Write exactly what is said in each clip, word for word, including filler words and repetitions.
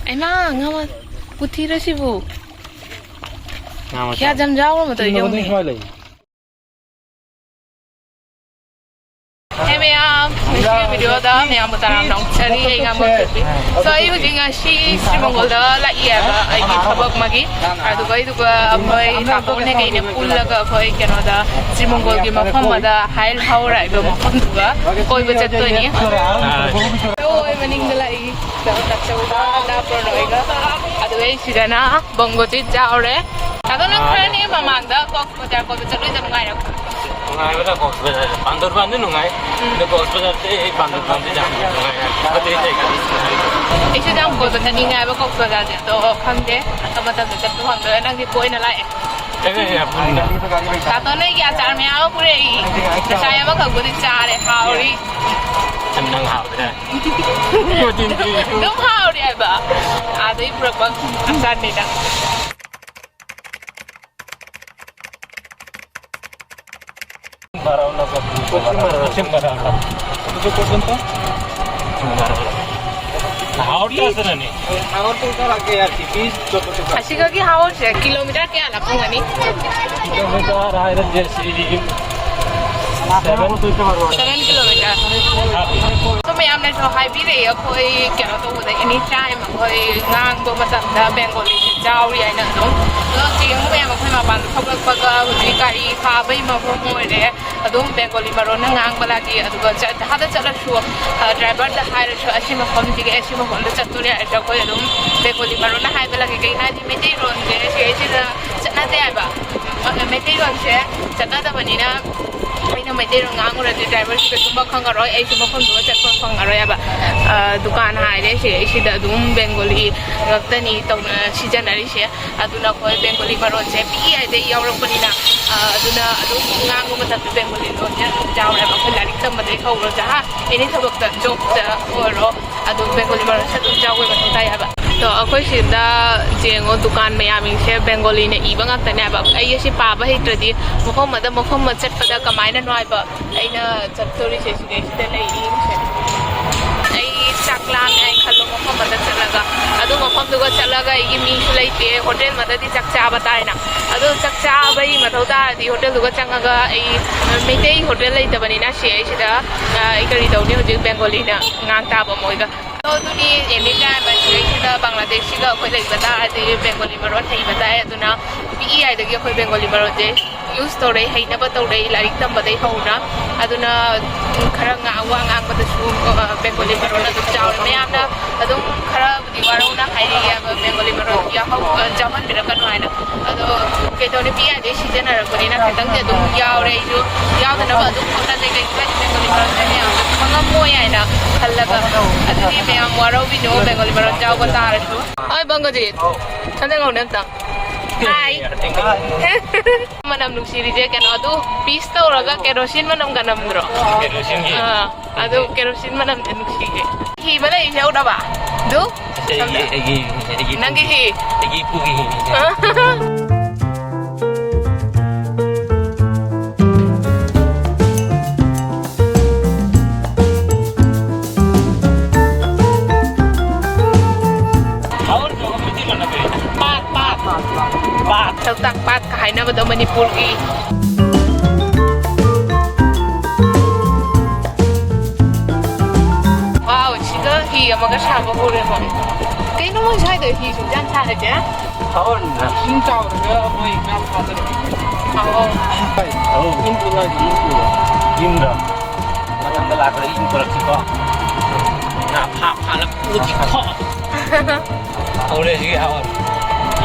ꯑꯩꯃ, ꯉꯥ ꯃ-, ꯄꯨꯊꯤꯔ ꯁꯤꯕꯨ? ꯉꯥ ꯃꯆꯥ꯫ ꯀꯌꯥ ꯖꯝ ꯌꯥꯎꯔ ꯃꯇꯧ ꯌꯧꯅꯤ꯫ ꯍꯦ ꯃꯌꯥꯝ, ꯉꯁꯤꯒꯤ video ꯗ ꯃꯌꯥꯝꯕꯨ ꯇꯔꯥꯝꯅ ꯑꯣꯛꯆꯔꯤ, ꯑꯩ ꯉꯥ ꯃꯆꯥ ꯄꯨꯊꯤ꯫ So, ꯑꯩ ꯍꯧꯖꯤꯛ ꯉꯁꯤ ꯁ꯭ꯔꯤ ꯃꯪꯒꯣꯜꯗ ꯂꯥꯛꯏ ꯍꯥꯏꯕ, ꯑꯩꯒꯤ ꯊꯕꯛ ꯑꯃꯒꯤ꯫ ꯑꯗꯨꯒ, ꯑꯗꯨꯒ ꯃꯣꯏ ꯇꯥꯃꯣꯅꯦ ꯀꯩꯅꯦ ꯄꯨꯜꯂꯒ ꯑꯩꯈꯣꯏ ꯀꯩꯅꯣꯗ, ꯁ꯭ꯔꯤ ꯃꯪꯒꯣꯜꯒꯤ ꯃꯐꯝ ꯑꯃꯗ, ꯍꯥꯏꯜ ꯍꯥꯎꯔ ꯍꯥꯏꯕ ꯃꯐꯝꯗꯨꯒ ꯀꯣꯏꯕ ꯆꯠꯇꯣꯏꯅꯤ꯫ ꯑꯣꯏ, ꯃꯅꯤꯡꯗ ꯂꯥꯛꯏ꯫ ꯇꯆꯧꯗ ꯂꯥꯞꯄ꯭ꯔꯣ ꯅꯣꯏꯒ? ꯑꯗꯨꯒ ꯑꯩ ꯁꯤꯗꯅ ꯕꯣꯡꯒꯣ ꯆꯤꯠ ꯆꯥꯎꯔꯦ꯫ ꯑꯗꯣ ꯅꯪ ꯈꯔꯅꯤ ꯃꯃꯥꯡꯗ ꯀꯣꯛꯁ ꯕꯖꯥꯔ ꯀꯣꯏꯕ ꯆꯠꯂꯨꯏꯗ ꯅꯨꯡꯉꯥꯏꯔꯛꯄ꯭ꯔꯣ? ꯅꯨꯡꯉꯥꯏꯕꯗ ꯀꯣꯛꯁ ꯕꯖꯥꯔ, ꯄꯥꯟꯗꯣꯔꯕꯥꯟꯗꯤ ꯅꯨꯡꯉꯥꯏ꯫ ꯎꯝ꯫ ꯑꯗꯣ ꯀꯣꯛꯁ ꯕꯖꯥꯔꯗꯤ ꯑꯩ ꯄꯥꯟꯗꯣꯔꯕꯥꯟꯗꯤ ꯌꯥꯝ ꯅꯨꯡꯉꯥꯏ꯫ ꯑꯇꯩ ꯑꯇꯩ ꯈꯔꯗꯤ ꯅꯨꯡꯉꯥꯏ꯫ ꯑꯩꯁꯨ ꯌꯥꯝ ꯀꯣꯏꯕ ꯆꯠꯅꯤꯡꯉꯦ ꯍꯥꯏꯕ ꯀꯣꯛꯁ ꯕꯖꯥꯔꯁꯦ, ꯑꯗꯣ ꯈꯪꯗꯦ, ꯑꯇꯣꯞꯄ ꯃꯇꯝꯗ ꯆꯠꯄ ꯐꯪꯗꯣꯏꯔꯥ? ꯅꯪꯗꯤ ꯀꯣꯏꯅ ꯂꯥꯛꯑꯦ꯫ ꯇꯥꯇꯣ ꯅꯣꯏꯒꯤ ꯑꯆꯥꯔ ꯃꯌꯥꯝ ꯑꯃ ꯄꯨꯔꯛꯏ꯫ ꯉꯁꯥꯏ ꯑꯃꯈꯛꯄꯨꯗꯤ ꯆꯥꯔꯦ, ꯍꯥꯎꯔꯤ꯫ ꯅꯪ ꯍꯥꯎꯔꯦ꯫ ꯑꯗꯨꯝ ꯍꯥꯎꯔꯤ ꯍꯥꯏꯕ꯫ ꯑꯥꯗꯩ ꯄꯨꯔꯛꯄ ꯑꯆꯥꯔꯅꯤꯗ꯫ ꯑꯁꯤꯒꯒꯤ ꯍꯥꯎꯁꯦ ꯀꯤꯂꯣꯃꯤꯇꯔ ꯀꯌꯥ ꯂꯥꯞꯄꯝꯒꯅꯤ? ꯀꯤꯂꯣꯃꯤꯇꯔ ꯍꯥꯏꯔꯗꯤ ꯁꯤ seven kilometer꯫ ꯑꯗꯣ ꯃꯌꯥꯝꯅꯁꯨ ꯍꯥꯏꯕꯤꯔꯛꯑꯦ, ꯑꯩꯈꯣꯏ ꯀꯩꯅꯣ ꯇꯧꯕꯗ, any time ꯑꯩꯈꯣꯏ ꯉꯥꯡꯕ ꯃꯇꯝꯗ ꯕꯦꯡꯒꯣꯂꯤꯁꯦ ꯌꯥꯎꯔꯤ ꯍꯥꯏꯅ ꯑꯗꯨꯝ꯫ ꯑꯗꯣ ꯆꯦꯡ ꯃꯌꯥꯝ ꯑꯩꯈꯣꯏ ꯃꯄꯥꯟꯗ ꯊꯣꯛꯂꯛꯄꯒ ꯍꯧꯖꯤꯛ ꯒꯥꯔꯤ ꯐꯥꯕꯒꯤ ꯃꯐꯝ ꯑꯣꯏꯔꯦ꯫ ꯑꯗꯨꯝ ꯕꯦꯡꯒꯣꯂꯤ ꯃꯔꯣꯟꯅ ꯉꯥꯡꯕ ꯂꯥꯛꯏ, ꯑꯗꯨꯒ ꯆꯠ-, ꯑꯥꯗ ꯆꯠꯂꯁꯨ, ꯑ, ꯗ꯭ꯔꯥꯏꯚꯔꯗ ꯍꯥꯏꯔꯁꯨ, "ꯑꯁꯤ ꯃꯐꯝꯁꯤꯒꯤ, ꯑꯁꯤ ꯃꯐꯝꯗ ꯆꯠꯇꯣꯔꯦ" ꯍꯥꯏꯔꯁꯨ ꯑꯩꯈꯣꯏ ꯑꯗꯨꯝ ꯕꯦꯡꯒꯣꯂꯤ ꯃꯔꯣꯟꯅ ꯍꯥꯏꯕ ꯂꯥꯛꯏ꯫ ꯀꯩꯒꯤꯅꯣ ꯍꯥꯏꯗꯤ ꯃꯩꯇꯩꯔꯣꯟꯁꯦ ꯁꯤꯗꯩꯁꯤꯗ ꯆꯠꯅꯗꯦ ꯍꯥꯏꯕ꯫ ꯑ, ꯃꯩꯇꯩꯔꯣꯟꯁꯦ ꯆꯠꯅꯗꯕꯅꯤꯅ ꯑꯩꯅ ꯃꯩꯇꯩꯔꯣꯟ ꯉꯥꯡꯉꯨꯔꯗꯤ ꯗ꯭ꯔꯥꯏꯚꯔꯁꯨ ꯀꯩꯁꯨꯝꯕ ꯈꯪꯉꯔꯣꯏ, ꯑꯩꯁꯨ ꯃꯐꯝꯗꯨꯒ ꯆꯠꯄ ꯐꯪꯉꯔꯣꯏ ꯍꯥꯏꯕ꯫ ꯑ, ꯗꯨꯀꯥꯟ ꯍꯥꯏꯔꯦ ꯁꯤꯗꯩꯁꯤꯗ ꯑꯗꯨꯝ ꯕꯦꯡꯒꯣꯂꯤ ꯉꯥꯛꯇꯅꯤ ꯇꯧꯅ ꯁꯤꯖꯤꯟꯅꯔꯤꯁꯦ꯫ ꯑꯗꯨꯅ ꯑꯩꯈꯣꯏ ꯕꯦꯡꯒꯣꯂꯤ ꯃꯔꯣꯟꯁꯦ ꯄꯤꯛꯏꯉꯩꯗꯩ ꯌꯥꯎꯔꯛꯄꯅꯤꯅ, ꯑ, ꯑꯗꯨꯅ ꯑꯗꯨꯝ ꯉꯥꯡꯕ ꯃꯇꯝꯗ ꯕꯦꯡꯒꯣꯂꯤ ꯂꯣꯟꯁꯦ ꯑꯗꯨꯝ ꯌꯥꯎꯔꯦꯕ꯫ ꯑꯩꯈꯣꯏ ꯂꯥꯏꯔꯤꯛ ꯇꯝꯕꯗꯒꯤ ꯍꯧꯔꯣ ꯖꯍꯥ, ꯑꯦꯅꯤ ꯊꯕꯛꯇ, ꯖꯣꯕꯇ ꯑꯣꯏꯔꯣ, ꯑꯗꯨꯝ ꯕꯦꯡꯒꯣꯂꯤ ꯃꯔꯣꯟꯁꯦ ꯑꯗꯨꯝ ꯌꯥꯎꯕꯩ ꯃꯊꯧ ꯇꯥꯏ ꯍꯥꯏꯕ꯫ ꯑꯗꯣ ꯑꯩꯈꯣꯏ ꯁꯤꯗ ꯌꯦꯡꯉꯣ, ꯗꯨꯀꯥꯟ ꯃꯌꯥꯝꯁꯤꯡꯁꯦ ꯕꯦꯡꯒꯣꯂꯤꯅ ꯏꯕ ꯉꯥꯛꯇꯅꯦ ꯍꯥꯏꯕ꯫ ꯑꯩ ꯑꯁꯤ ꯄꯥꯕ ꯍꯩꯇ꯭ꯔꯗꯤ ꯃꯐꯝ ꯑꯃꯗ ꯃꯐꯝ ꯑꯃ ꯆꯠꯄꯗ ꯀꯃꯥꯏꯅ ꯅꯨꯡꯉꯥꯏꯕ? ꯑꯩꯅ ꯆꯠꯇꯣꯔꯤꯁꯦ ꯁꯤꯗꯩꯁꯤꯗ ꯂꯩꯔꯤꯁꯦ꯫ ꯑꯩ ꯆꯥꯛ ꯂꯥꯝꯃꯦ ꯍꯥꯏꯅ ꯈꯜꯂꯣ, ꯃꯐꯝ ꯑꯃꯗ ꯆꯠꯂꯒ ꯑꯗꯨꯝ ꯑꯩꯒꯤ ꯃꯤꯁꯨ ꯂꯩꯇꯦ, ꯍꯣꯇꯦꯜ ꯑꯃꯗꯗꯤ ꯆꯥꯛ ꯆꯥꯕ ꯇꯥꯏꯅ꯫ ꯑꯗꯣ ꯆꯥꯛ ꯆꯥꯕꯒꯤ ꯃꯊꯧ ꯇꯥꯔꯗꯤ ꯍꯣꯇꯦꯜꯗꯨꯒ ꯆꯪꯉꯒ ꯑꯩ, ꯃꯩꯇꯩ ꯍꯣꯇꯦꯜ ꯂꯩꯇꯕꯅꯤꯅ ꯁꯤ ꯑꯩ ꯁꯤꯗ, ꯑ, ꯑꯩ ꯀꯔꯤ ꯇꯧꯅꯤ ꯍꯧꯖꯤꯛ ꯕꯦꯡꯒꯣꯂꯤꯅ ꯉꯥꯡ ꯇꯥꯕ ꯃꯣꯏꯒ꯫ ꯑꯗꯣ ꯑꯗꯨꯅꯤ ꯑꯦꯅꯤ ꯇꯥꯏꯝ ꯑꯁꯤꯗꯩꯁꯤꯗ ꯕꯪꯒ꯭ꯂꯥꯗꯦꯁꯁꯤꯒ ꯑꯩꯈꯣꯏ ꯂꯩꯕ ꯇꯥꯔꯗꯤ ꯕꯦꯡꯒꯣꯂꯤ ꯃꯔꯣꯟ ꯍꯩꯕ ꯇꯥꯏ꯫ ꯑꯗꯨꯅ ꯄꯤꯛꯏꯉꯩꯗꯒꯤ ꯑꯩꯈꯣꯏ ꯕꯦꯡꯒꯣꯂꯤ ꯃꯔꯣꯟꯁꯦ ꯌꯨꯁ ꯇꯧꯔꯛꯏ, ꯍꯩꯅꯕ ꯇꯧꯔꯛꯏ ꯂꯥꯏꯔꯤꯛ ꯇꯝꯕꯗꯩ ꯍꯧꯅ꯫ ꯑꯗꯨꯅ, ꯎꯝ, ꯈꯔ ꯉꯥ-, ꯋꯥ ꯉꯥꯡꯕꯗꯁꯨ, ꯑ, ꯕꯦꯡꯒꯣꯂꯤ ꯃꯔꯣꯟ ꯑꯗꯨꯝ ꯆꯥꯎꯔꯦ꯫ ꯃꯌꯥꯝꯅ ꯑꯗꯨꯝ ꯈꯔꯕꯨꯗꯤ ꯋꯥꯔꯧꯅ ꯍꯥꯏꯔꯛꯏ, ꯑꯗꯣ ꯕꯦꯡꯒꯣꯂꯤ ꯃꯔꯣꯟ ꯌꯥꯎꯍꯧ-, ꯑ, ꯌꯥꯎꯍꯟꯕꯤꯔꯛꯀꯅꯨ ꯍꯥꯏꯅ꯫ ꯑꯗꯣ ꯀꯩꯗꯧꯅꯤ, ꯄꯤꯛꯏꯉꯩꯗꯒꯤ ꯁꯤꯖꯤꯟꯅꯔꯛꯄꯅꯤꯅ ꯈꯤꯇꯪꯗꯤ ꯑꯗꯨꯝ ꯌꯥꯎꯔꯦ꯫ ꯑꯩꯁꯨ ꯌꯥꯎꯗꯅꯕ ꯑꯗꯨꯝ ꯍꯣꯠꯅꯖꯩ꯫ ꯀꯩꯒꯤꯅꯣ ꯍꯥꯏꯗꯤ ꯕꯦꯡꯒꯣꯂꯤ ꯃꯔꯣꯟꯁꯦ ꯃꯌꯥꯝꯅ ꯈꯪꯉꯝꯃꯣꯏ ꯍꯥꯏꯅ ꯈꯜꯂꯒ꯫ ꯑꯗꯨꯗꯤ ꯃꯌꯥꯝ ꯋꯥꯔꯧꯕꯤꯅꯨ, ꯕꯦꯡꯒꯣꯂꯤ ꯃꯔꯣꯟ ꯌꯥꯎꯕ ꯇꯥꯔꯁꯨ꯫ ꯍꯣꯏ, ꯕꯪꯒꯖꯤꯠ꯫ ꯍꯟꯗꯛ ꯍꯧꯅꯦ ꯑꯝꯇꯪ꯫ ꯍꯥꯏ꯫ ꯃꯅꯝ ꯅꯨꯡꯁꯤꯔꯤꯁꯦ ꯀꯩꯅꯣ, ꯑꯗꯨ ꯄꯤꯁ ꯇꯧꯔꯒ ꯀꯦꯔꯣꯁꯤꯟ ꯃꯅꯝꯒ ꯅꯝꯗ꯭ꯔꯣ? ꯀꯦꯔꯣꯁꯤꯟꯒꯤ꯫ ꯑꯥ, ꯑꯗꯨ ꯀꯦꯔꯣꯁꯤꯟ ꯃꯅꯝꯁꯦ ꯅꯨꯡꯁꯤꯌꯦ꯫ ꯍꯤ ꯑꯃ ꯂꯩꯔꯤꯁꯦ ꯎꯗꯕ? ꯑꯗꯨ? ꯑꯩꯒꯤ, ꯑꯩꯒꯤ, ꯑꯩꯒꯤ ꯅꯪꯒꯤ ꯄꯨꯒꯤ, ꯍꯤ? ꯑꯩꯒꯤ ꯄꯨꯒꯤ ꯍꯤꯅꯤ꯫ ꯄꯥꯠ, ꯄꯥꯠ꯫ ꯄꯥꯠ꯫ ꯂꯣꯛꯇꯥꯛ ꯄꯥꯠꯀ ꯍꯥꯏꯅꯕꯗꯣ ꯃꯅꯤꯄꯨꯔꯒꯤ꯫ ꯋꯥꯎ, ꯁꯤꯗ ꯍꯤ ꯑꯃꯒ ꯁꯥꯕ ꯎꯔꯦ ꯍꯣꯏ꯫ ꯀꯩꯅꯣ ꯃꯣꯏ ꯁ꯭ꯋꯥꯏꯗ ꯍꯤ ꯁꯨꯛꯌꯥꯝ ꯁꯥꯔꯤꯁꯦ? ꯁꯥꯎꯔꯅꯤꯅ꯫ ꯏꯁꯤꯡ ꯆꯥꯎꯔꯒ ꯃꯣꯏ ꯉꯥ ꯐꯥꯗꯔꯛꯏ꯫ ꯑꯧ꯫ ꯍꯣꯏ꯫ ꯑꯧ꯫ ꯏꯟ ꯄꯨꯔꯛꯑꯒꯦ, ꯏꯟ ꯄꯨꯔꯛꯑꯒꯦ꯫ ꯏꯟꯗꯣ? ꯃꯊꯪꯗ ꯂꯥꯛꯄꯗ ꯏꯟ ꯄꯨꯔꯛꯁꯤꯀꯣ꯫ ꯉꯥ ꯐꯥ ꯐꯥꯅ ꯄꯨꯈꯤꯀꯣ꯫ ꯍꯧꯔꯦ ꯁꯤꯒꯤ ꯍꯥꯎꯔꯦ꯫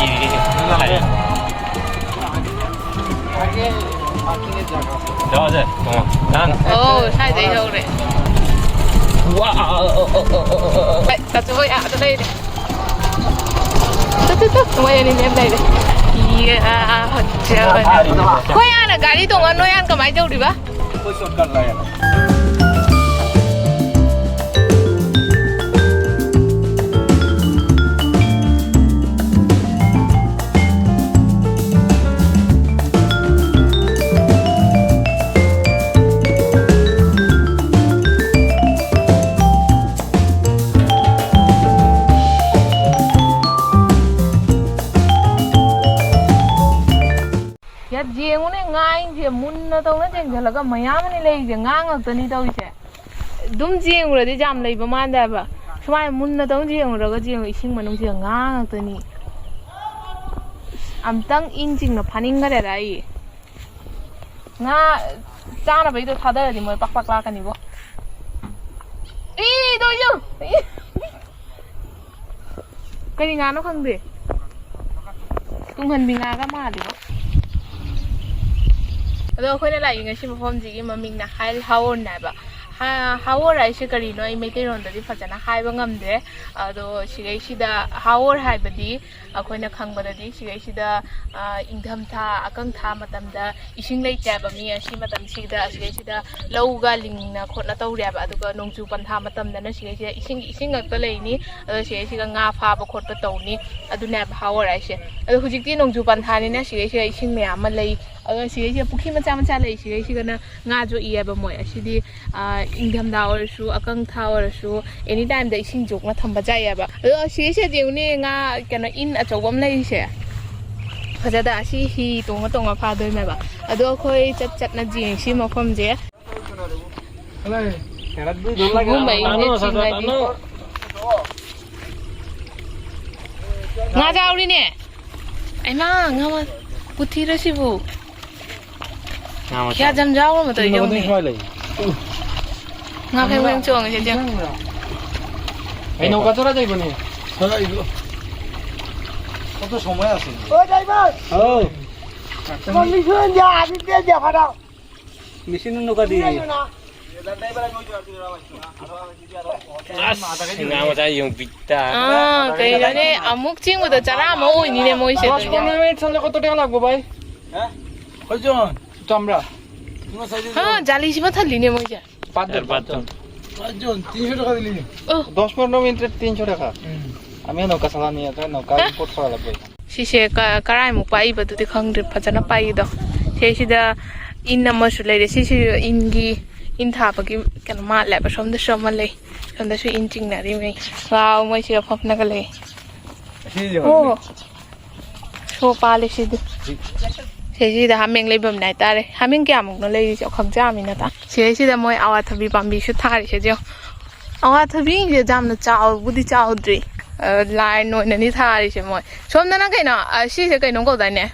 ꯏꯔꯤꯁꯦ꯫ ꯌꯥꯎꯁꯦ꯫ ꯅꯪ꯫ ꯑꯣ, ꯁ꯭ꯋꯥꯏꯗꯩ ꯍꯧꯔꯦ꯫ ꯋꯥ꯫ ꯑꯦ, ꯇꯥꯆꯧ ꯍꯣꯏ ꯑꯥꯗ ꯂꯩꯔꯦ꯫ ꯇꯨ, ꯇꯨ, ꯇꯨ, ꯃꯣꯏ ꯑꯅꯤ ꯃꯌꯥꯝ ꯂꯩꯔꯦ꯫ ꯏꯌꯥ, ꯐꯖꯕꯅ꯫ ꯑꯩꯈꯣꯏ ꯑꯥꯅ ꯒꯥꯔꯤ ꯇꯣꯡꯉ ꯅꯣꯏ ꯑꯥꯅ ꯀꯃꯥꯏꯅ ꯇꯧꯔꯤꯕ? ꯑꯩꯈꯣꯏ ꯁꯣꯔꯠꯀꯠ ꯂꯥꯏꯅ꯫ ꯃꯨꯟꯅ ꯇꯧꯅ ꯌꯦꯡꯁꯤꯜꯂꯒ ꯃꯌꯥꯝ ꯑꯃꯅꯤ ꯂꯩꯔꯤꯁꯦ, ꯉꯥ ꯉꯥꯛꯇꯅꯤ ꯇꯧꯔꯤꯁꯦ꯫ ꯑꯗꯨꯝ ꯌꯦꯡꯉꯨꯔꯗꯤ ꯌꯥꯝ ꯂꯩꯕ ꯃꯥꯟꯗꯦ ꯍꯥꯏꯕ꯫ ꯁꯨꯃꯥꯏꯅ ꯃꯨꯟꯅ ꯇꯧꯅ ꯌꯦꯡꯉꯨꯔꯒ ꯌꯦꯡꯉꯨ, ꯏꯁꯤꯡ ꯃꯅꯨꯡꯁꯤꯗ ꯉꯥ ꯉꯥꯛꯇꯅꯤ꯫ ꯑꯝꯇꯪ ꯏꯟ ꯆꯤꯡꯅ ꯐꯥꯅꯤꯡꯈꯔꯦꯗ ꯑꯩ꯫ ꯉꯥ ꯆꯥꯅꯕꯩꯗꯣ ꯊꯥꯗꯔꯗꯤ ꯃꯣꯏ ꯄꯥꯛ ꯄꯥꯛ ꯂꯥꯛꯀꯅꯤꯕꯣ꯫ ꯏꯗꯣ ꯏꯌꯨ! ꯀꯔꯤ ꯉꯥꯅꯣ ꯈꯪꯗꯦ꯫ ꯇꯨꯡꯍꯟꯕꯤ ꯉꯥꯒ ꯃꯥꯜꯂꯤꯕꯣ꯫ ꯑꯗꯣ ꯑꯩꯈꯣꯏꯅ ꯂꯥꯛꯏ ꯉꯁꯤ ꯃꯐꯝꯁꯤꯒꯤ ꯃꯃꯤꯡꯅ ꯍꯥꯏꯜ ꯍꯥꯋꯣꯔꯅꯦ ꯍꯥꯏꯕ꯫ ꯍꯥ-, ꯍꯥꯋꯣꯔ ꯍꯥꯏꯁꯦ ꯀꯔꯤꯅꯣ ꯑꯩ ꯃꯩꯇꯩꯂꯣꯟꯗꯗꯤ ꯐꯖꯅ ꯍꯥꯏꯕ ꯉꯝꯗ꯭ꯔꯦ꯫ ꯑꯗꯣ ꯁꯤꯒꯩꯁꯤꯗ ꯍꯥꯋꯣꯔ ꯍꯥꯏꯕꯗꯤ ꯑꯩꯈꯣꯏꯅ ꯈꯪꯕꯗꯗꯤ ꯁꯤꯒꯩꯁꯤꯗ, ꯑ, ꯏꯪꯊꯝꯊꯥ, ꯑꯀꯪ ꯊꯥ ꯃꯇꯝꯗ ꯏꯁꯤꯡ ꯂꯩꯇꯦ ꯍꯥꯏꯕ ꯃꯤ ꯑꯁꯤ ꯃꯇꯝꯁꯤꯗ ꯑꯁꯤꯗꯩꯁꯤꯗ ꯂꯧꯒ ꯂꯤꯡꯅ ꯈꯣꯠꯅ ꯇꯧꯔꯦꯕ꯫ ꯑꯗꯨꯒ ꯅꯣꯡꯖꯨ ꯄꯟꯊꯥ ꯃꯇꯝꯗꯅ ꯁꯤꯒꯩꯁꯤꯗ ꯏꯁꯤꯡ, ꯏꯁꯤꯡ ꯉꯛꯇ ꯂꯩꯅꯤ꯫ ꯑꯗꯣ ꯁꯤꯒꯩꯁꯤꯒ ꯉꯥ ꯐꯥꯕ ꯈꯣꯠꯄ ꯇꯧꯅꯤ꯫ ꯑꯗꯨꯅꯦꯕ ꯍꯥꯋꯔ ꯍꯥꯏꯁꯦ꯫ ꯑꯗꯣ ꯍꯧꯖꯤꯛꯇꯤ ꯅꯣꯡꯖꯨ ꯄꯟꯊꯥꯅꯤꯅ ꯁꯤꯒꯩꯁꯤꯗ ꯏꯁꯤꯡ ꯃꯌꯥꯝ ꯑꯃ ꯂꯩ꯫ ꯑꯗꯣ ꯁꯤꯒꯩꯁꯤꯗ ꯄꯨꯈ꯭ꯔꯤ ꯃꯆꯥ ꯃꯆꯥ ꯂꯩ꯫ ꯁꯤꯒꯩꯁꯤꯒꯅ ꯉꯥ ꯌꯣꯛꯏꯌꯦꯕ ꯃꯣꯏ꯫ ꯑꯁꯤꯗꯤ, ꯑ, ꯏꯪꯊꯝꯊꯥ ꯑꯣꯏꯔꯁꯨ, ꯑꯀꯪ ꯊꯥ ꯑꯣꯏꯔꯁꯨ, ꯑꯦꯅꯤ ꯇꯥꯏꯝꯗ ꯏꯁꯤꯡ ꯌꯣꯛꯅ ꯊꯝꯕ ꯌꯥꯏꯌꯦꯕ꯫ ꯑꯗꯣ ꯁꯤꯒꯩꯁꯤꯗ ꯌꯦꯡꯉꯨꯅꯦ, ꯉꯥ, ꯀꯩꯅꯣ, ꯏꯟ ꯑꯆꯧꯕ ꯑꯃ ꯂꯩꯔꯤꯁꯦ꯫ ꯐꯖꯗ ꯑꯁꯤ ꯍꯤ ꯇꯣꯡꯉ ꯇꯣꯡꯉ ꯐꯥꯗꯣꯏꯅꯦꯕ꯫ ꯑꯗꯣ ꯑꯩꯈꯣꯏ ꯆꯠ ꯆꯠꯅ ꯌꯦꯡꯁꯤ ꯃꯐꯝꯁꯦ꯫ ꯁꯤꯒꯨꯝꯕ ꯏꯟꯁꯦ ꯆꯤꯡꯉꯗꯤ꯫ ꯉꯥ ꯆꯥꯎꯔꯤꯅꯦ꯫ ꯑꯩꯃꯥ, ꯉꯥ ꯃ-, ꯄꯨꯊꯤꯔ ꯁꯤꯕꯨ? ꯉꯥ ꯃꯆꯥ꯫ ꯀꯌꯥ ꯖꯝ ꯌꯥꯎꯔ ꯃꯇꯧ ꯌꯦꯡꯉꯨꯅꯦ꯫ ꯉꯥ ꯐꯦꯡ ꯐꯦꯡ ꯆꯣꯡꯉꯦ ꯁꯤꯗꯤ꯫ ꯑꯩ ꯅꯧ ꯀꯆꯣꯔꯥ ꯂꯩꯕꯅꯦ꯫ ꯀꯠꯇꯣ ꯁꯣꯃꯣꯏ ꯑꯁꯦ꯫ ꯍꯥꯎ꯫ ꯃꯤꯁꯨ ꯌꯥꯗꯤ ꯇꯦ ꯐꯔꯥꯎ꯫ ꯃꯦꯆꯤꯟ ꯅꯨꯡ ꯀꯗꯤ? ꯑꯁ, ꯉꯥ ꯃꯆꯥ ꯌꯦꯡꯉꯨ, ꯕꯤꯠꯇ꯫ ꯑꯥ, ꯀꯩꯅꯣꯅꯦ, ꯑꯃꯨꯛ ꯆꯤꯡꯕꯗ ꯆꯔꯥ ꯑꯃ ꯑꯣꯏꯅꯤꯅꯦ ꯃꯣꯏꯁꯦ ꯇꯧꯔꯤꯁꯦ꯫ ꯄꯟꯗ꯭ꯔ ꯃꯤꯅꯤꯠ ꯁꯣꯝꯗ ꯀꯣꯠꯇꯣ ꯀꯌꯥ ꯂꯥꯛꯄ ꯚꯥꯏ? ꯍꯣꯏ, ꯖꯣꯟ꯫ ꯆꯥꯝꯃꯔꯥ? ꯉꯁꯥꯏꯗꯤ ꯍꯥ, ꯖꯥꯂꯤꯁꯤꯃ ꯊꯜꯂꯤꯅꯦ ꯃꯣꯏꯁꯦ꯫ পাঁচজন, পাঁচজন। পাঁচজন, তিনশো টাকা দিলি। ꯑꯣ꯫ দশ পনেরো মিনিটে তিনশো টাকা। হুম। আমি নৌকা চালানি আছে, নৌকা ꯏম্পোর্ট করা লাগবে। ꯁꯤꯁꯦ ꯀ-, ꯀꯔꯥꯏꯃꯨꯛ ꯄꯥꯛꯏꯕꯗꯨꯗꯤ ꯈꯪꯗ꯭ꯔꯦ, ꯐꯖꯅ ꯄꯥꯛꯏꯗꯣ꯫ ꯁꯤꯁꯤꯗ ꯏꯟ ꯑꯃꯁꯨ ꯂꯩꯔꯦ꯫ ꯁꯤꯁꯤ ꯏꯟꯒꯤ, ꯏꯟ ꯊꯥꯕꯒꯤ ꯀꯩꯅꯣ ꯃꯥꯜꯂꯦꯕ꯫ ꯁꯣꯝꯗꯁꯨ ꯑꯃ ꯂꯩ, ꯁꯣꯝꯗꯁꯨ ꯏꯟ ꯆꯤꯡꯅꯔꯤꯕꯅꯤ꯫ ꯋꯥꯎ, ꯃꯣꯏꯁꯤꯒ ꯐꯝꯅꯒ ꯂꯩ꯫ ꯑꯣ, ꯁꯣ ꯄꯥꯜꯂꯦ ꯁꯤꯗꯤ꯫ ꯁꯤ ꯁꯤꯗꯩꯁꯤꯗ ꯍꯥꯃꯦꯡ ꯂꯩꯐꯝꯅꯦ ꯍꯥꯏꯇꯥꯔꯦ꯫ ꯍꯥꯃꯦꯡ ꯀꯌꯥꯃꯨꯛꯅꯣ ꯂꯩꯔꯤꯁꯦ? ꯈꯪꯖꯥꯃꯤꯅ ꯇꯥ꯫ ꯁꯤꯗꯩꯁꯤꯗ ꯃꯣꯏ ꯑꯋꯥꯊꯕꯤ ꯄꯥꯝꯕꯤꯁꯨ ꯊꯥꯔꯤꯁꯦ ꯌꯦꯡꯉꯣ꯫ ꯑꯋꯥꯊꯕꯤꯁꯦ ꯌꯥꯝꯅ ꯆꯥꯎꯕꯨꯗꯤ ꯆꯥꯎꯗ꯭ꯔꯤ꯫ ꯑ, line ꯑꯣꯏꯅꯅꯤ ꯊꯥꯔꯤꯁꯦ ꯃꯣꯏ꯫ ꯁꯣꯝꯗꯅ ꯀꯩꯅꯣ, ꯑ, ꯁꯤꯁꯦ ꯀꯩꯅꯣꯝ ꯀꯧꯗꯥꯏꯅꯦ?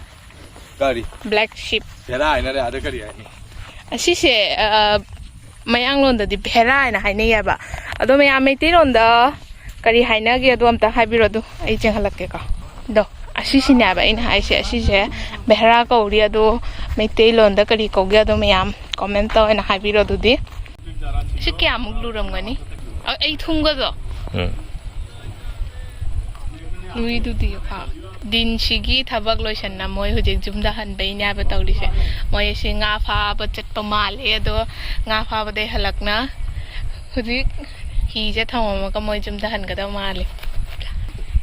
ꯀꯔꯤ? Black sheep꯫ ꯚꯦꯔꯥ ꯍꯥꯏꯅꯔꯦ, ꯑꯗ ꯀꯔꯤ ꯍꯥꯏꯅꯤ? ꯑꯁꯤꯁꯦ, ꯑ, ꯃꯌꯥꯡꯂꯣꯟꯗꯗꯤ ꯚꯦꯔꯥ ꯍꯥꯏꯅ ꯍꯥꯏꯅꯩꯌꯦꯕ꯫ ꯑꯗꯣ ꯃꯌꯥꯝ ꯃꯩꯇꯩꯂꯣꯟꯗ ꯀꯔꯤ ꯍꯥꯏꯅꯒꯦ? ꯑꯗꯣ ꯑꯝꯇ ꯍꯥꯏꯕꯤꯔꯣ, ꯑꯗꯨ ꯑꯩ ꯆꯦꯟꯍꯜꯂꯛꯀꯦꯀꯣ꯫ ꯑꯗꯣ ꯑꯁꯤꯁꯤꯅꯦꯕ ꯑꯩꯅ ꯍꯥꯏꯁꯦ, ꯑꯁꯤꯁꯦ ꯚꯦꯔꯥ ꯀꯧꯔꯤ꯫ ꯑꯗꯣ ꯃꯩꯇꯩꯂꯣꯟꯗ ꯀꯔꯤ ꯀꯧꯒꯦ? ꯑꯗꯣ ꯃꯌꯥꯝ comment ꯇ ꯑꯣꯏꯅ ꯍꯥꯏꯕꯤꯔꯣ꯫ ꯑꯗꯨꯗꯤ ꯁꯤ ꯀꯌꯥꯃꯨꯛ ꯂꯨꯔꯝꯒꯅꯤ? ꯑ-, ꯑꯩ ꯊꯨꯝꯒꯗꯣ꯫ ꯎꯝ꯫ ꯂꯨꯏꯗꯨꯗꯤ ꯈꯥ꯫ ꯗꯤꯟꯁꯤꯒꯤ ꯊꯕꯛ ꯂꯣꯏꯁꯟꯅ ꯃꯣꯏ ꯍꯧꯖꯤꯛ ꯌꯨꯝꯗ ꯍꯟꯕꯩꯅꯦ ꯍꯥꯏꯕ ꯇꯧꯔꯤꯁꯦ꯫ ꯃꯣꯏ ꯑꯁꯤ ꯉꯥ ꯐꯥꯕ ꯆꯠꯄ ꯃꯥꯜꯂꯦ, ꯑꯗꯣ ꯉꯥ ꯐꯥꯕꯗꯩ ꯍꯜꯂꯛꯅ ꯍꯧꯖꯤꯛ ꯍꯤꯁꯦ ꯊꯝꯃꯝꯃꯒ ꯃꯣꯏ ꯌꯨꯝꯗ ꯍꯟꯒꯗꯕ ꯃꯥꯜꯂꯦ꯫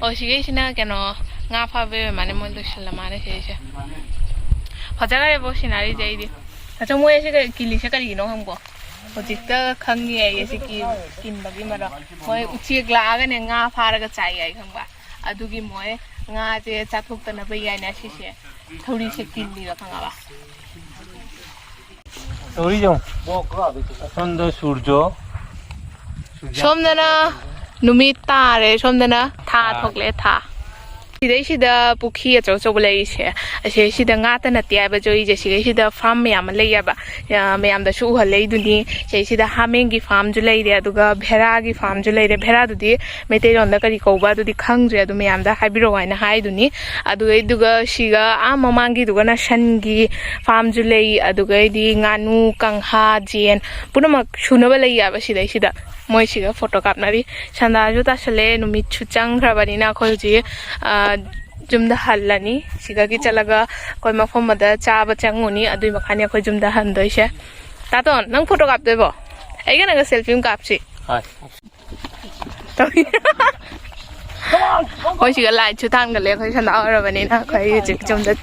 ꯑꯣ, ꯁꯤꯒꯩꯁꯤꯅ ꯀꯩꯅꯣ, ꯉꯥ ꯐꯥꯕꯩ ꯑꯣꯏꯔ ꯃꯥꯜꯂꯦ, ꯃꯣꯏ ꯂꯣꯏꯁꯜꯂ ꯃꯥꯜꯂꯦ ꯁꯤꯒꯩꯁꯦ꯫ ꯐꯖꯈ꯭ꯔꯦꯕꯣ scenery ꯁꯦ ꯑꯩꯗꯤ꯫ ꯑꯆꯧ, ꯃꯣꯏ ꯑꯁꯤ ꯀꯔꯤ, ꯀꯤꯜꯂꯤꯁꯦ ꯀꯔꯤꯒꯤꯅꯣ ꯈꯪꯕꯣ? ꯍꯧꯖꯤꯛꯇ ꯈꯪꯉꯤ ꯑꯩ ꯑꯁꯤ ꯀꯤ-, ꯀꯤꯟꯕꯒꯤ ꯃꯔꯝ꯫ ꯃꯣꯏ ꯎꯆꯦꯛ ꯂꯥꯛꯑꯒꯅꯦ ꯉꯥ ꯐꯥꯔꯒ ꯆꯥꯏ ꯍꯥꯏ ꯈꯪꯕ? ꯑꯗꯨꯒꯤ ꯃꯣꯏ ꯉꯥꯁꯦ ꯆꯥꯊꯣꯛꯇꯅꯕ ꯌꯥꯏꯅ ꯁꯤꯁꯦ ꯊꯧꯔꯤꯁꯦ ꯀꯤꯜꯂꯤꯕ ꯈꯪꯉꯕ? ꯇꯧꯔꯤꯁꯦ ꯌꯦꯡꯉꯣ꯫ ꯁꯣꯝꯗ ꯁꯨꯔꯖꯣ꯫ ꯁꯣꯝꯗꯅ ꯅꯨꯃꯤꯠ ꯇꯥꯔꯦ, ꯁꯣꯝꯗꯅ ꯊꯥ ꯊꯥ꯫ ꯊꯣꯛꯂꯛꯑꯦ, ꯊꯥ꯫ ꯁꯤꯗꯩꯁꯤꯗ ꯄꯨꯈ꯭ꯔꯤ ꯑꯆꯧ ꯑꯆꯧꯕ ꯂꯩꯔꯤꯁꯦ, ꯑꯁꯤꯁꯤꯗ ꯉꯥꯇ ꯅꯠꯇꯦ ꯍꯥꯏꯕ ꯖꯣꯏꯁꯦ, ꯁꯤꯗꯩꯁꯤꯗ farm ꯃꯌꯥꯝ ꯑꯃ ꯂꯩꯌꯦꯕ꯫ ꯑ, ꯃꯌꯥꯝꯗꯁꯨ ꯎꯍꯜꯂꯛꯏꯗꯨꯅꯤ꯫ ꯁꯤꯗꯩꯁꯤꯗ ꯍꯥꯃꯦꯡꯒꯤ farm ꯁꯨ ꯂꯩꯔꯦ, ꯑꯗꯨꯒ ꯚꯦꯔꯥꯒꯤ farm ꯁꯨ ꯂꯩꯔꯦ꯫ ꯚꯦꯔꯥꯗꯨꯗꯤ ꯃꯩꯇꯩꯂꯣꯟꯗ ꯀꯔꯤ ꯀꯧꯕ ꯑꯗꯨꯗꯤ ꯈꯪꯗ꯭ꯔꯦ, ꯑꯗꯨ ꯃꯌꯥꯝꯗ ꯍꯥꯏꯕꯤꯔꯛꯑꯣ ꯍꯥꯏꯅ ꯍꯥꯏꯗꯨꯅꯤ꯫ ꯑꯗꯨꯒ, ꯑꯗꯨꯒ ꯁꯤꯒ ꯑꯥ ꯃꯃꯥꯡꯒꯤꯗꯨꯒꯅ ꯁꯟꯒꯤ farm ꯁꯨ ꯂꯩ, ꯑꯗꯨꯒꯩꯗꯤ ꯉꯥꯅꯨ, ꯀꯪꯍꯥ, ꯌꯦꯟ ꯄꯨꯝꯅꯃꯛ ꯁꯨꯅꯕ ꯂꯩꯌꯦꯕ ꯁꯤꯗꯩꯁꯤꯗ꯫ ꯃꯣꯏ ꯁꯤꯒ photo ꯀꯥꯞꯅꯔꯤ꯫ ꯁꯟꯗꯥꯁꯨ ꯇꯥꯁꯜꯂꯦ, ꯅꯨꯃꯤꯠꯁꯨ ꯆꯪꯈ꯭ꯔꯕꯅꯤꯅ ꯑꯩꯈꯣꯏ ꯍꯧꯖꯤꯛ, ꯑ, ꯌꯨꯝꯗ ꯍꯜꯂꯅꯤ꯫ ꯁꯤꯗꯒꯤ ꯆꯠꯂꯒ ꯑꯩꯈꯣꯏ ꯃꯐꯝ ꯑꯃꯗ ꯆꯥꯕ ꯆꯪꯉꯨꯅꯤ, ꯑꯗꯨꯏ ꯃꯈꯥꯅꯤ ꯑꯩꯈꯣꯏ ꯌꯨꯝꯗ ꯍꯟꯗꯣꯏꯁꯦ꯫ ꯇꯥꯇꯣꯟ, ꯅꯪ photo ꯀꯥꯞꯇꯣꯏꯕꯣ? ꯑꯩꯒ ꯅꯪꯒ selfie ꯑꯃ ꯀꯥꯞꯁꯤ꯫ ꯍꯣꯏ꯫ ꯇꯧꯔꯤ꯫ ꯑꯩꯈꯣꯏ ꯁꯤꯒ light ꯁꯨ ꯊꯥꯟꯒꯠꯂꯦ, ꯑꯩꯈꯣꯏ ꯁꯟꯗꯥ ꯑꯣꯏꯔꯕꯅꯤꯅ ꯑꯩꯈꯣꯏ ꯍꯧꯖꯤꯛ ꯌꯨꯝꯗ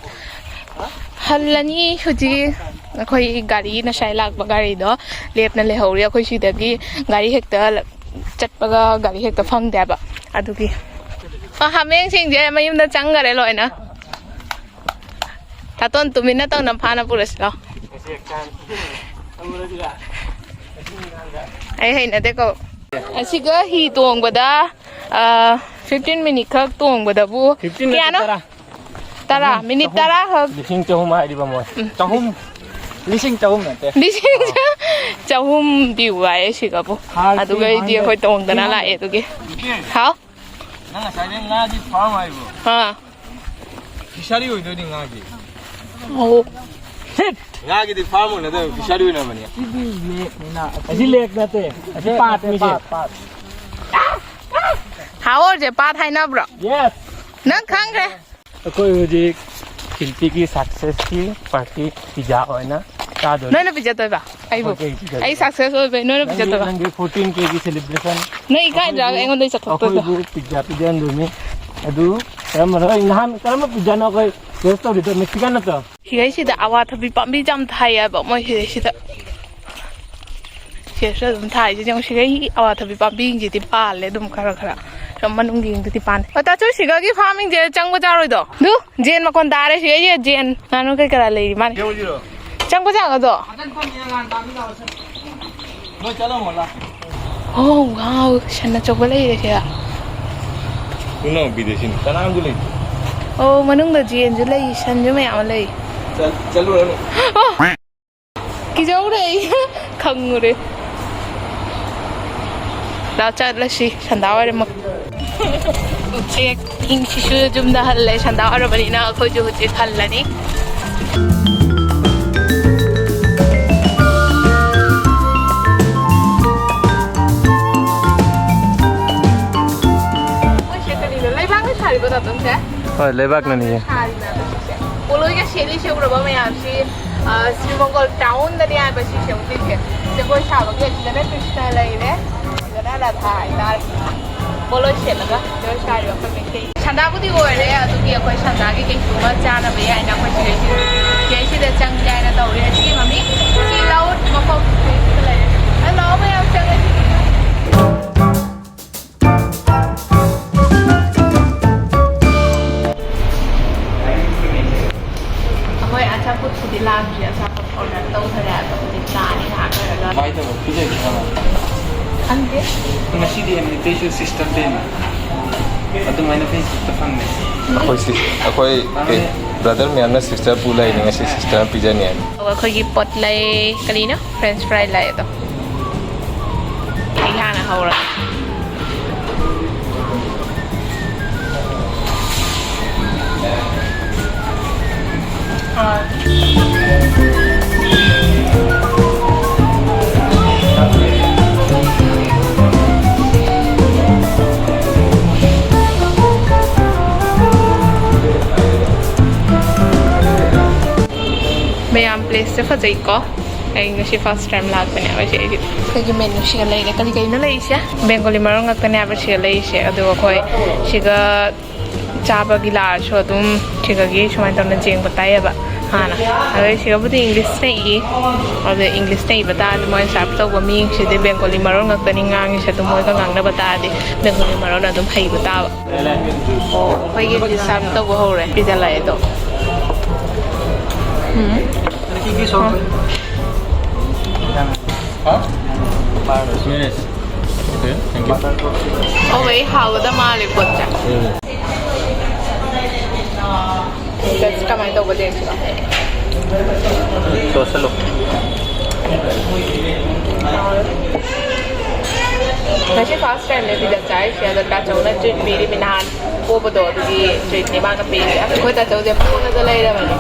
ꯍꯜꯂꯅꯤ꯫ ꯍꯧꯖꯤꯛ ꯑꯩꯈꯣꯏ ꯒꯥꯔꯤ, ꯉꯁꯥꯏ ꯂꯥꯛꯄ ꯒꯥꯔꯤꯗꯣ ꯂꯦꯞꯅ ꯂꯩꯍꯧꯔꯤ꯫ ꯑꯩꯈꯣꯏ ꯁꯤꯗꯒꯤ ꯒꯥꯔꯤ ꯍꯦꯛꯇ ꯆꯠꯄꯒ ꯒꯥꯔꯤ ꯍꯦꯛꯇ ꯐꯪꯗꯦꯕ꯫ ꯑꯗꯨꯒꯤ, ꯑ, ꯍꯥꯃꯦꯡꯁꯤꯡꯁꯦ ꯃꯌꯨꯝꯗ ꯆꯪꯈꯔꯦ ꯂꯣꯏꯅ꯫ ꯇꯥꯇꯣꯟ, ꯇꯨꯃꯤꯟꯅ ꯇꯧꯅ ꯐꯥꯅ ꯄꯨꯔꯁꯤ ꯂꯥꯎ꯫ ꯑꯩ ꯍꯩꯅꯗꯦꯀꯣ꯫ ꯑꯁꯤꯒ ꯍꯤ ꯇꯣꯡꯕꯗ, ꯑ, ꯐꯤꯐꯇꯤꯟ ꯃꯤꯅꯤꯠ ꯈꯛ ꯇꯣꯡꯕꯗꯕꯨ ꯐꯤꯐꯇꯤꯟ ꯅꯠꯇꯦ, ꯀꯌꯥꯅꯣ? ꯇꯔꯥ꯫ ꯇꯔꯥ, ꯆꯍꯨꯝ, ꯃꯤꯅꯤꯠ ꯆꯍꯨꯝ꯫ ꯇꯔꯥ ꯈꯛ꯫ ꯂꯤꯁꯤꯡ ꯆꯍꯨꯝ ꯍꯥꯏꯔꯤꯕ ꯃꯣꯏ꯫ ꯎꯝ꯫ ꯆꯍꯨꯝ꯫ ꯂꯤꯁꯤꯡ ꯆꯍꯨꯝ ꯅꯠꯇꯦ꯫ ꯂꯤꯁꯤꯡ ꯆꯍꯨꯝ ꯄꯤꯌꯨ ꯍꯥꯏꯌꯦ ꯁꯤꯒꯕꯨ꯫ ꯍꯥꯔꯠ ꯑꯗꯨꯒ ꯑꯩꯗꯤ ꯄꯤ ꯑꯩꯈꯣꯏ ꯇꯣꯡꯗꯅ ꯍꯥꯏꯔꯦ꯫ ꯂꯥꯛꯑꯦ ꯑꯗꯨꯒꯤ꯫ ꯏꯆꯦ, ꯍꯥꯎ? ꯅꯪ ꯉꯁꯥꯏꯗꯩ ꯉꯥꯒꯤ ꯐꯥꯔꯝ ꯍꯥꯏꯕ꯭ꯔꯣ? ꯑꯥ꯫ ꯐꯤꯁꯥꯔꯤ ꯑꯣꯏꯗꯣꯏꯅꯤ ꯉꯥꯒꯤ꯫ ꯑꯣ꯫ ꯉꯥꯒꯤꯗꯤ ꯐꯥꯔꯝ ꯑꯣꯏꯅꯗꯕ ꯐꯤꯁꯥꯔꯤ ꯑꯣꯏꯅꯕꯅꯤ꯫ ꯁꯤꯗꯤ ꯂꯦꯛꯅꯤꯅ꯫ ꯑꯁꯤ ꯂꯦꯛ ꯅꯠꯇꯦ꯫ ꯑꯁꯤ ꯄꯥꯠꯅꯤ ꯁꯤ꯫ ꯄꯥꯠ, ꯄꯥꯠ꯫ ꯍꯥꯎ, ꯍꯧꯖꯤꯛ ꯄꯥꯠ ꯍꯥꯏꯅꯕ꯭ꯔꯣ? Yes꯫ ꯅꯪ ꯈꯪꯈ꯭ꯔꯦ꯫ ꯑꯩꯈꯣꯏ ꯍꯧꯖꯤꯛ ꯈꯤꯜꯄꯤꯒꯤ ꯁꯛꯁꯦꯁꯀꯤ ꯄꯥꯔꯇꯤ ꯄꯤꯖꯥ ꯑꯣꯏꯅ ꯆꯥꯗꯣꯏꯅꯦ꯫ ꯅꯣꯏꯅ ꯄꯤꯖꯗꯣꯏꯕ ꯑꯩꯕꯨ? ꯑꯩꯈꯣꯏ ꯀꯩ ꯄꯤꯖꯗꯣꯏꯕ? ꯑꯩ ꯁꯛꯁꯦꯁ ꯑꯣꯏꯕꯩ ꯅꯣꯏꯅ ꯅꯪꯒꯤ, ꯄꯤꯖꯗꯣꯏꯕ? ꯅꯪꯒꯤ ꯐꯣꯔꯇꯤꯟ ꯀꯦꯒꯤ ꯁꯦꯂꯦꯕ꯭ꯔꯦꯁꯟ꯫ ꯅꯣꯏ ꯏꯀꯥꯏꯗ꯭ꯔꯥ ꯑꯩꯈꯣꯏꯕꯨ, ꯑꯩꯉꯣꯟꯗ ꯆꯠꯊꯣꯛꯇꯣꯏꯗꯣ? ꯑꯩꯈꯣꯏꯕꯨ ꯄꯤꯖꯥ ꯄꯤꯖꯍꯟꯗꯣꯏꯅꯤ꯫ ꯑꯗꯨ ꯀꯔꯝꯕꯅꯣ? ꯑꯩ ꯅꯍꯥꯟ ꯀꯔꯝꯕ ꯄꯤꯖꯥꯅꯣ ꯑꯩꯈꯣꯏ ꯇꯦꯁ ꯇꯧꯔꯤꯗꯣ? ꯃꯦꯛꯁꯤꯀꯥꯟ ꯅꯠꯇ꯭ꯔꯣ? ꯁꯤꯈꯩꯁꯤꯗ ꯑꯋꯥꯊꯕꯤ ꯄꯥꯝꯕꯤ ꯌꯥꯝ ꯊꯥꯏꯌꯦꯕ ꯃꯣꯏ ꯁꯤꯈꯩꯁꯤꯗ꯫ ꯁꯤꯗꯁꯨ ꯑꯗꯨꯝ ꯊꯥꯏꯁꯦ ꯌꯦꯡꯉꯨ꯫ ꯁꯤꯈꯩ ꯑꯋꯥꯊꯕꯤ ꯄꯥꯝꯕꯤꯁꯤꯡꯁꯤꯗꯤ ꯄꯥꯜꯂꯦ ꯑꯗꯨꯝ ꯈꯔ ꯈꯔ꯫ ꯁꯣꯝ ꯃꯅꯨꯡꯒꯤꯗꯨꯗꯤ ꯄꯥꯟꯗꯦ꯫ ꯑꯣ, ꯇꯥꯆꯧ, ꯁꯤꯒꯒꯤ ꯐꯥꯔꯃꯤꯡꯁꯦ ꯆꯪꯕ ꯌꯥꯔꯣꯏꯗꯣ? ꯑꯗꯨ ꯖꯦꯟ ꯃꯈꯣꯟ ꯇꯥꯔꯦ꯫ ꯁꯤꯒꯩꯁꯦ ꯖꯦꯟ ꯉꯥꯅꯨ ꯀꯩ ꯀꯔꯥ ꯂꯩꯔꯤ ꯃꯥꯅꯤ꯫ ꯌꯧꯁꯤꯔꯣ? ꯆꯪꯕ ꯌꯥꯒꯗ꯭ꯔꯣ? ꯅꯣꯏ ꯆꯠꯂꯝꯃꯣ ꯂꯥ꯫ ꯑꯣ, ꯋꯥꯎ, ꯁꯟ ꯑꯆꯧꯕ ꯂꯩꯔꯦ ꯁꯤꯗ꯫ ꯏꯅꯥꯎꯄꯤꯗ ꯁꯤꯅꯤ, ꯀꯅꯥꯝꯁꯨ ꯂꯩꯇꯦ꯫ ꯑꯣ, ꯃꯅꯨꯡꯗ ꯖꯦꯟꯁꯨ ꯂꯩ, ꯁꯟꯁꯨ ꯃꯌꯥꯝ ꯑꯃ ꯂꯩ꯫ ꯆꯠ-, ꯆꯠꯂꯨꯔꯅꯨ꯫ ꯑꯣ! ꯀꯤꯖꯧꯔꯦ ꯑꯩ꯫ ꯈꯪꯉꯨꯔꯦ꯫ ꯂꯥꯛ ꯆꯠꯂꯁꯤ, ꯁꯟꯗꯥ ꯑꯣꯏꯔꯝꯃ-, ꯎꯆꯦꯛ ꯏꯪꯁꯤꯁꯨ ꯌꯨꯝꯗ ꯍꯜꯂꯦ꯫ ꯁꯟꯗꯥ ꯑꯣꯏꯔꯕꯅꯤꯅ ꯑꯩꯈꯣꯏꯁꯨ ꯍꯧꯖꯤꯛ ꯍꯜꯂꯅꯤ꯫ ꯃꯣꯏꯁꯦ ꯀꯔꯤꯅꯣ? ꯂꯩꯕꯥꯛꯅ ꯁꯥꯔꯤꯕꯣ, ꯇꯥꯇꯣꯟꯁꯦ? ꯍꯣꯏ, ꯂꯩꯕꯥꯛꯅꯅꯤꯌꯦ꯫ ꯁꯥꯔꯤꯕ ꯁꯤꯁꯦ꯫ ꯄꯣꯂꯣꯏꯒ ꯁꯦꯠꯂꯤꯁꯦ ꯎꯔꯕ ꯃꯌꯥꯝꯁꯤ? ꯑ, ꯁ꯭ꯔꯤ ꯃꯪꯒꯣꯜ ꯇꯥꯎꯟꯗꯅꯦ ꯍꯥꯏꯕ ꯁꯤꯁꯦ ꯍꯧꯖꯤꯛꯁꯦ꯫ ꯖꯒꯣꯏ ꯁꯥꯕꯒꯤ ꯑꯁꯤꯗꯅ ꯀ꯭ꯔꯤꯁꯅ ꯂꯩꯔꯦ, ꯑꯁꯤꯗꯅ ꯔꯥꯙꯥ ꯍꯥꯏꯇꯥꯔꯦ꯫ ꯄꯣꯂꯣꯏ ꯁꯦꯠꯂꯒ ꯖꯒꯣꯏ ꯁꯥꯔꯤꯕ ꯑꯩꯈꯣꯏ ꯃꯩꯇꯩ꯫ ꯁꯟꯗꯥꯕꯨꯗꯤ ꯑꯣꯏꯔꯦ, ꯑꯗꯨꯒꯤ ꯑꯩꯈꯣꯏ ꯁꯟꯗꯥꯒꯤ ꯀꯩꯁꯨ ꯑꯃ ꯆꯥꯅꯕ ꯌꯥꯏꯅ ꯑꯩꯈꯣꯏ ꯁꯤꯗꯩꯁꯤ, ꯁꯤꯗꯩꯁꯤꯗ ꯆꯪꯒꯦ ꯍꯥꯏꯅ ꯇꯧꯔꯤ꯫ ꯑꯁꯤꯒꯤ ꯃꯃꯤꯡ ꯁꯤ ꯂꯧ ꯃꯐꯝ ꯁꯤꯗꯩꯁꯤꯗ ꯂꯩꯔꯦ꯫ ꯍꯜꯂꯣ ꯃꯌꯥꯝ, ꯆꯪꯉꯁꯤ꯫ ꯑꯩꯁꯨ ꯁꯤꯁꯇꯔ ꯄꯦꯟ ꯑꯗꯨꯃꯥꯏꯅ ꯐꯦꯁꯕꯨꯛꯇ ꯐꯪꯉꯦ꯫ ꯑꯩꯈꯣꯏ ꯁꯤ-, ꯑꯩꯈꯣꯏ ꯀꯩ, ꯕ꯭ꯔꯗꯔ ꯃꯌꯥꯝꯅ ꯁꯤꯁꯇꯔ ꯄꯨ ꯂꯩꯔꯤꯉꯩꯁꯤ ꯁꯤꯁꯇꯔꯅ ꯄꯤꯖꯅꯤ ꯍꯥꯏ꯫ ꯑꯗꯨꯒ ꯑꯩꯈꯣꯏꯒꯤ ꯄꯣꯠ ꯂꯩ, ꯀꯔꯤꯅꯣ? ꯐ꯭ꯔꯦꯟꯆ ꯐ꯭ꯔꯥꯏ ꯂꯩ ꯑꯗꯣ꯫ ꯑꯩ ꯍꯥꯟꯅ ꯍꯧꯔꯒꯦ꯫ ꯃꯌꯥꯝ, ꯄ꯭ꯂꯦꯁꯁꯦ ꯐꯖꯩꯀꯣ꯫ ꯑꯩ ꯉꯁꯤ ꯐꯥꯔꯁ ꯇꯥꯏꯝ ꯂꯥꯛꯄꯅꯦꯕ ꯁꯤ꯫ ꯑꯩꯗꯤ ꯑꯩꯈꯣꯏꯒꯤ ꯃꯦꯅꯨ ꯁꯤꯒ ꯂꯩꯔꯦ꯫ ꯀꯔꯤ ꯀꯔꯤꯅꯣ ꯂꯩꯔꯤꯁꯦ? ꯕꯦꯡꯒꯣꯂꯤ ꯃꯔꯣꯜ ꯉꯥꯛꯇꯅꯦꯕ ꯁꯤꯒ ꯂꯩꯔꯤꯁꯦ꯫ ꯑꯗꯨꯒ ꯑꯩꯈꯣꯏ ꯁꯤꯒ ꯆꯥꯕꯒꯤ ꯂꯥꯛꯑꯁꯨ ꯑꯗꯨꯝ ꯁꯤꯗꯒꯤ ꯁꯨꯃꯥꯏꯅ ꯇꯧꯅ ꯆꯦꯡꯕ ꯇꯥꯏꯌꯦꯕ ꯍꯥꯟꯅ꯫ ꯑꯗꯩ ꯁꯤꯗꯕꯨꯗꯤ ꯏꯪꯂꯤꯁꯅ ꯏ, ꯑꯗ ꯏꯪꯂꯤꯁꯅ ꯏꯕ ꯇꯥꯔꯗꯤ ꯃꯣꯏꯅ ꯁꯔꯞ ꯇꯧꯕ ꯃꯤꯁꯤꯗꯤ ꯕꯦꯡꯒꯣꯂꯤ ꯃꯔꯣꯜ ꯉꯥꯛꯇꯅꯤ ꯉꯥꯡꯉꯤꯁꯦ꯫ ꯑꯗꯨ ꯃꯣꯏꯒ ꯉꯥꯡꯅꯕ ꯇꯥꯔꯗꯤ ꯕꯦꯡꯒꯣꯂꯤ ꯃꯔꯣꯜ ꯑꯗꯨꯝ ꯍꯩꯕ ꯇꯥꯕ꯫ ꯑꯣ, ꯑꯩꯈꯣꯏꯒꯤ ꯁꯔꯞ ꯇꯧꯕ ꯍꯧꯔꯦ꯫ ꯄꯤꯖꯜꯂꯛꯑꯦ ꯑꯗꯣ꯫ ꯎꯝ꯫ Yes. Okay, thank you. ꯑꯣ, ꯚꯥꯏ, ꯍꯥꯎꯒꯗ ꯃꯥꯜꯂꯦ ꯄꯣꯠꯁꯦ꯫ ꯎꯝ꯫ ꯀꯃꯥꯏꯅ ꯇꯧꯕ ꯇꯦꯁ? ꯇꯣꯠꯁꯜꯂꯨ꯫ ꯉꯁꯤ ꯐꯥꯔꯁ ꯇꯥꯏꯝꯅꯦ ꯄꯤꯖꯥ ꯆꯥꯔꯤꯁꯦ, ꯑꯗꯣ ꯇꯥꯆꯧꯅ ꯇ꯭ꯔꯤꯠ ꯄꯤꯔꯤꯃꯤ꯫ ꯅꯍꯥꯟ ꯄꯣꯕꯗꯣ ꯑꯗꯨꯒꯤ ꯇ꯭ꯔꯤꯠꯅꯦ ꯃꯥꯅ ꯄꯤꯔꯤꯁꯦ꯫ ꯑꯩꯈꯣꯏ ꯇꯥꯆꯧꯁꯦ ꯄꯣꯅꯗ ꯂꯩꯔꯕꯅꯦ꯫